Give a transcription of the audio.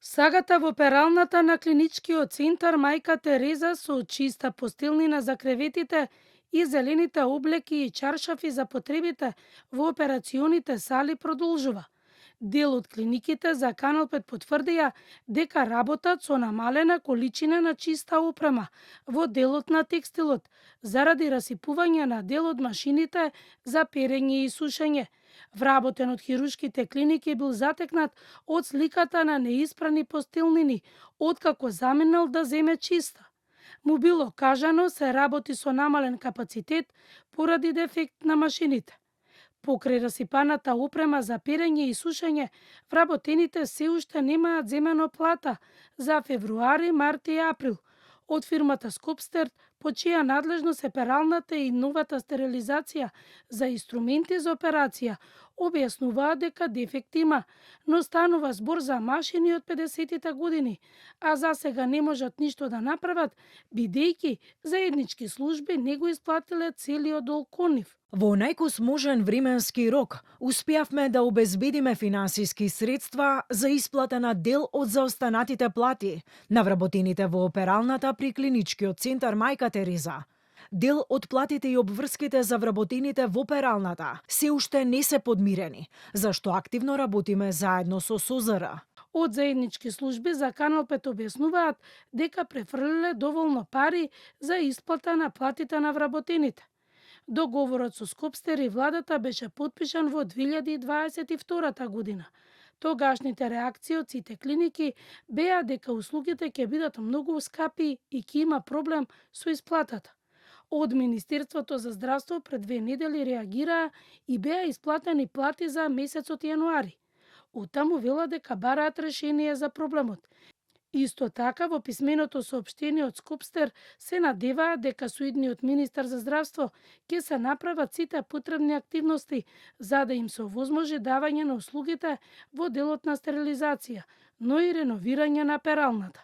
Сагата во пералната на клиничкиот центар Мајка Тереза со чиста постелнина за креветите и зелените облеки и чаршафи за потребите во операционите сали продолжува. Дел од клиниките за Канал 5 потврдија дека работат со намалена количина на чиста опрема во делот на текстилот заради расипување на дел од машините за перење и сушење. Вработен од хируршките клиники бил затекнат од сликата на неиспрани постелнини, откако заменел да земе чиста. Му било кажано се работи со намален капацитет поради дефект на машините. Покрај расипаната опрема за перење и сушење, вработените се уште немаат земено плата за февруари, март и април од фирмата Скопстерт, по чија надлежност е пералната и новата стерилизација за инструменти за операција, објаснуваат дека дефект има, но станува збор за машини од 50-тите години, а за сега не можат ништо да направат, бидејќи заеднички служби не го исплатиле целиот долг кон нив. Во најкосможен временски рок успеавме да обезбедиме финансиски средства за исплата на дел од заостанатите плати на вработените во опералната при клиничкиот центар Мајка Тереза. Дел од платите и обврските за вработените во опералната се уште не се подмирени, зашто активно работиме заедно со СОЗР. Од заеднички служби за Канал 5 објаснуваат дека префрлиле доволно пари за исплата на платите на вработените. Договорот со Скопстер и владата беше потпишан во 2022 година. Тогашните реакции од сите клиники беа дека услугите ќе бидат многу скапи и ќе има проблем со исплатата. Од Министерството за здравство пред 2 недели реагираа и беа исплатени плати за месецот јануари. Оттаму вела дека бараат решение за проблемот. Исто така, во писменото соопштение од Скопстер се надеваат дека со идниот министар за здравство ќе се направат сите потребни активности за да им се овозможи давање на услугите во делот на стерилизација, но и реновирање на пералната.